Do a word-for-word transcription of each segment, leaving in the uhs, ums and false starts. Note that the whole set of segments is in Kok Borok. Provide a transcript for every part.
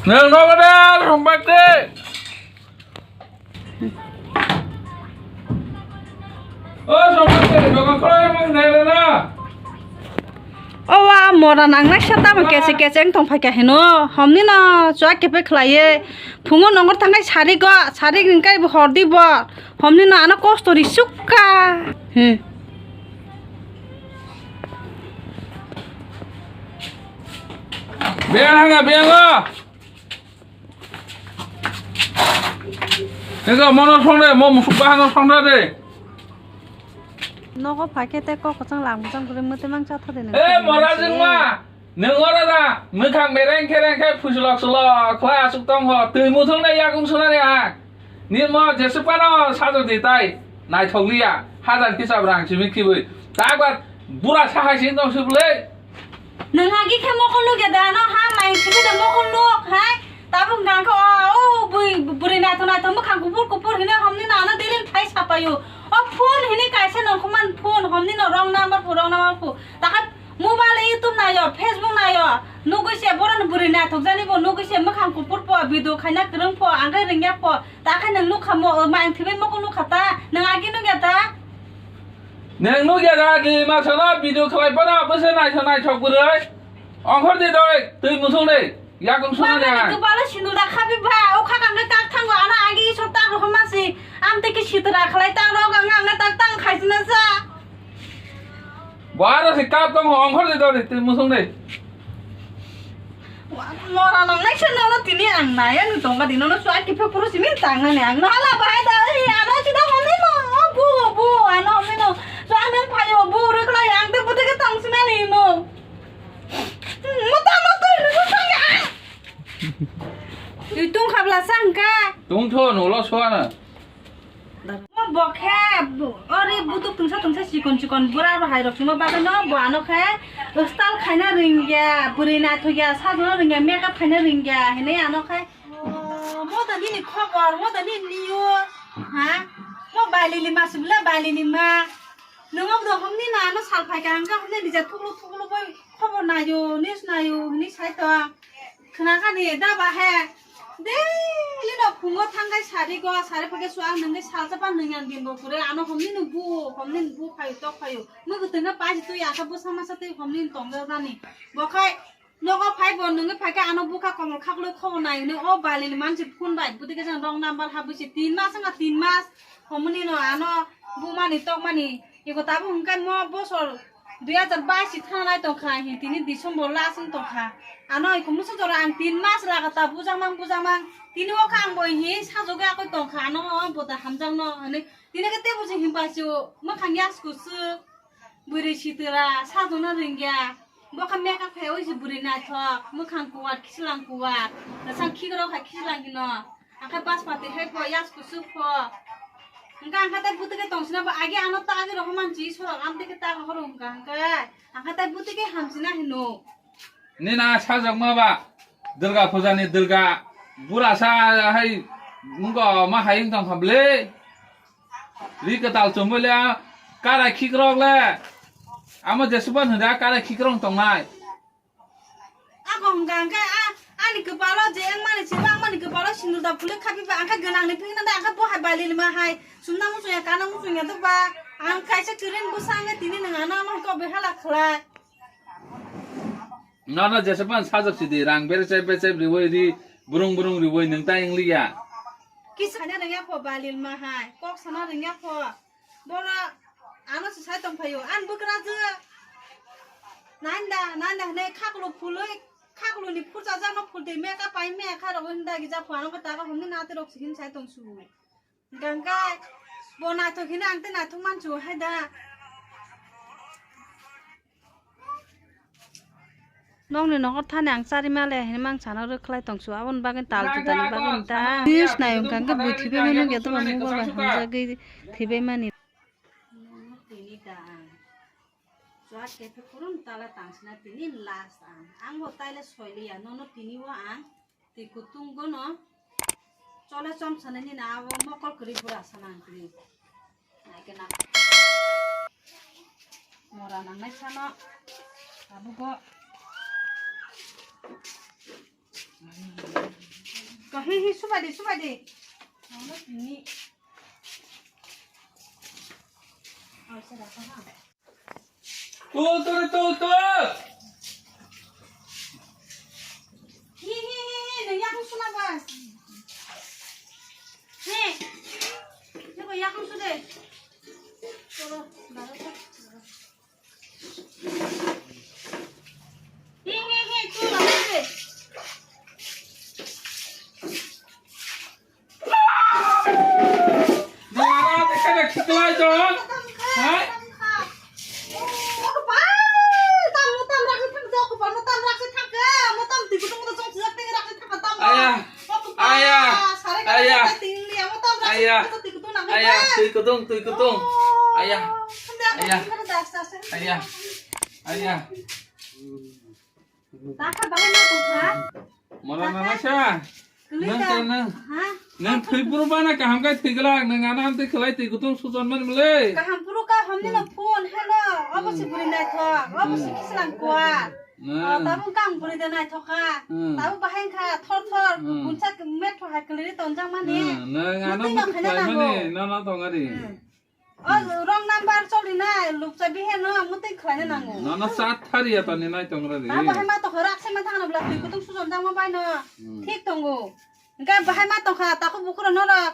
Nang nogo da, Sombati. O Sombati, nogo khulai mang nai na. O wa mora nangnai sa tamo kese kese wng tong phaikha hino. Homni no chua kepe khlaiye. Phungo nongor thangnai sari go, sari hingkai bo hordi bo. Homni no ano kosto ri sukha. Hmm. Beng hanga beng o. Ego mono songre, mo musuk bahano songre de. Nogo phaikhe tei kok kwchang lang bwchang kwrwi mwtwi mang cha thade nang. Eh, mora jingma. Nwng oro da, mwkhang bereng khereng khe phuslok slok khlai aswk tong ho, twi muthung nai yakung sunani ha. Nirmo jesuk pano sajwk di tai, naithok liya, hajar hisab rang simi khibwi. Takbar bura sahai sing tong sibwlwi. Nwng agi khe mokol nuk ya da, ano ha mai simi da mokol nuk, hai? Tabuk nang khe o, o bui, buri naithok naithok mwkhang kuphur kuphur hino homni no ano delin phai sapayo. O phone hini kaisa nongkhuman phone, homni no wrong number phu, wrong number phu. Takha Mobile, YouTube nayo, Facebook nayo, nugwi se borok ni bwrwi naithok jani bo, nugwi se mwkhang kuphur po, video khaina kwrwng po, angkhe rwngya po, ta khe nwng nukha mo, mang thwibai mokol nukha ta, nwng agi nukya ta? Nwng nukya ta, di ma sono video khlai bono, bwse naithok naithok bwrwi, ongkhor di doi, twi muthung di. Yakung swnamya. Mani kwbalo sindor da khabi ba, o khakang khe kak thango, ano agi isor tak rohorma si, amtwi khe sitra khlai tak rok, ang ang tak tang khaisina sa. Bo aro se kap tong hong hor de dori, twi musung de. Mora nang nai sen no tini ang nai, ang tong ka dino no suai kiphe puru simin tang nani ang no hala bai da, eh, ano sida honi no, bu, bu, ano honi no, suai men phayo, bu, rwkla yang te bu de ke tang sinani no. Muta muta rwkla ya. Twi tong khabla sa hwnkha. Tongtho, nolo soana. Mo bo khe, ori butuk tungsa tungsa chikon chikon bura ro hai rok simo bagwi no bo ano khe style khaina ringya, bwrwi naithokya, sajokna ringya, makeup khaina ringya hinwi ano khe. Oh, mo da nini khobor, mo da nini news, ha? Mo bailini ma sibla bailini ma. Nungo bo homni na ano sal phaikha hwnkha homni nija thuklu thuklu bai khobor nayo, news nayo hinwi sai tong. Khwnakani da ba he. Daily no phungo thangkai sari go, sari phage suang nungwi salsa pa nungyan din bo pure ano homni no bu, homni no bu phayo tok phayo. Mwgwtwng no paisi twi asa bwsa masa twi homni no tongjago nani. Bo khai nogo phai bo nungwi phaikhe ano bukha komol khaklwi khobor nai hwnwi o balini mansi phone bai bwtwi khe jang wrong number habwi se tin mas wngkha tin mas. Homoni no ano bumani tokmani eko tabuk hwnkhe mo bosor dui hajar bais si thana nai tongkha, hi tini December last wng tongkha. Ano eko musa jora ang tin mas lagata bujakmang bujakmang tini o kha ang bo hi sajagwi akoi tongkha, ano o bo da hamjakno hinwi tini khe tei buji himpai se o mwkhang yasku swk bwrwi sitra sajagna ringya. Bo kha makeup khai oi se bwrwi naithok, mwkhang kuwat, khichlang kuwat, kwchang khikrok hai khichlang hino. Akhe baspati hai pho, yas kuchuk pho. Hwnkha, hwnkha tei bwtwi khe tongsina bo agi ano ta agi rohor manchi sorok amtwi khe ta rohor hwnkha, hwnkha. Hwnkha tei bwtwi khe hamsina hino. Nina sajokma ba Durga puja ni Durga bura sa hai wngkha ma hai wng tong kha bwle. Ri kwtal chumui le karai khikrok le. Amo jesukban hwnda karai khikrok tongnai. Ako hwnkha hwnkhe a, ani kwpalo je wngmani se wngmani kwpalo sindur da phulwi khapiba, angkhe gwnangni phikna da, angkhe bo hai bailini ma hai sumna muchungya, kana muchungya do ba, ang kaisa kwrwini bwsa wngkhe tini nwng ano ama hai kok bai hala khlai. Nono jesukman sajak sidi, rang berechep berechep riwi ri, brung brung riwi nwng tai wngliya. Kisa sana rwngya pho bailini ma hai, kok sana rwngya pho. Bono ano se sai tong phaio, ani bwkrajwk. Nanda, nanda hwnwi khaklu phulwi, khakluni phurchajak no phultwi makeup pai mekha rok hwnwi dagi jak pho, ano khe taga hwnwi natirok se hwn sai tong su. Hwnkha hwnkhe bo naithok hino ang tei naithok mansu hai da. Nokni nokol thani ang chari male hinwi mang sana rwkhlai tongsu, aboni bagwi tal jutani bagwi ta. News nai wngkha hwnkhe bui thwibai mani wngya doba mobile bai hamjagwi thwibai mani. Tini ta ang chua kephe kurun tala tangsina tini last ang. Ang bo taile soiliya nono tini o ang. Twi kutung bono chole chom sanani na abo mokol kwrwi bura sana ang kwrwi. Naikhe na mora nangnai sano abo bo. Ko hi hi subai di, subai di. Ano tini. Oh, sa da ha. Tul, tul, tul, tul. Hi hi hi hi, no yakung suna ba. He. Niko yakung su de. Tolo, baro ta. He he he, tu la de. Nara, teka na khiklai to. Ha? Aya. Aya. Aya. Aya. Twi kutung, twi kutung. Aya. Aya. Aya. Aya. Mora nana sa. Nang ka nang. Nang thwi puru bana kaham kai thwi glak, nang ana amtwi khlai twi kutung sujon man mle. Kaham puru ka hamni no phone, hello. Obo si buri naithok, obo si kislang kuar. Tabuk kang buri de naithok kha. Tabuk bahai kha thor thor, kunsa metro hai kliri tonjak mani. Nang ana amtwi khlai mani, nana tong ari. O wrong number choli nai, lukcha bihe no, muting khlai na nango. Nana chat thari ya tani nai tong ra di. Ta bahai ma to khara akse ma thang na bla twi kutung sujon jang ma bai no. Thik tongo. Engka bahai ma tong kha, ta ko bukuro no rak.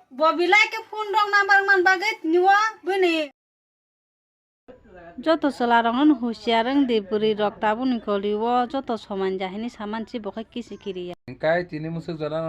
Bo bilai ke phone wrong number man bagwi niwa bini. Joto chwla rok no husiar wng di, bwrwi rok tabuk ni koli o joto soman jahini saman si bo khe kisi kiri ya. Engkai tini musuk jora.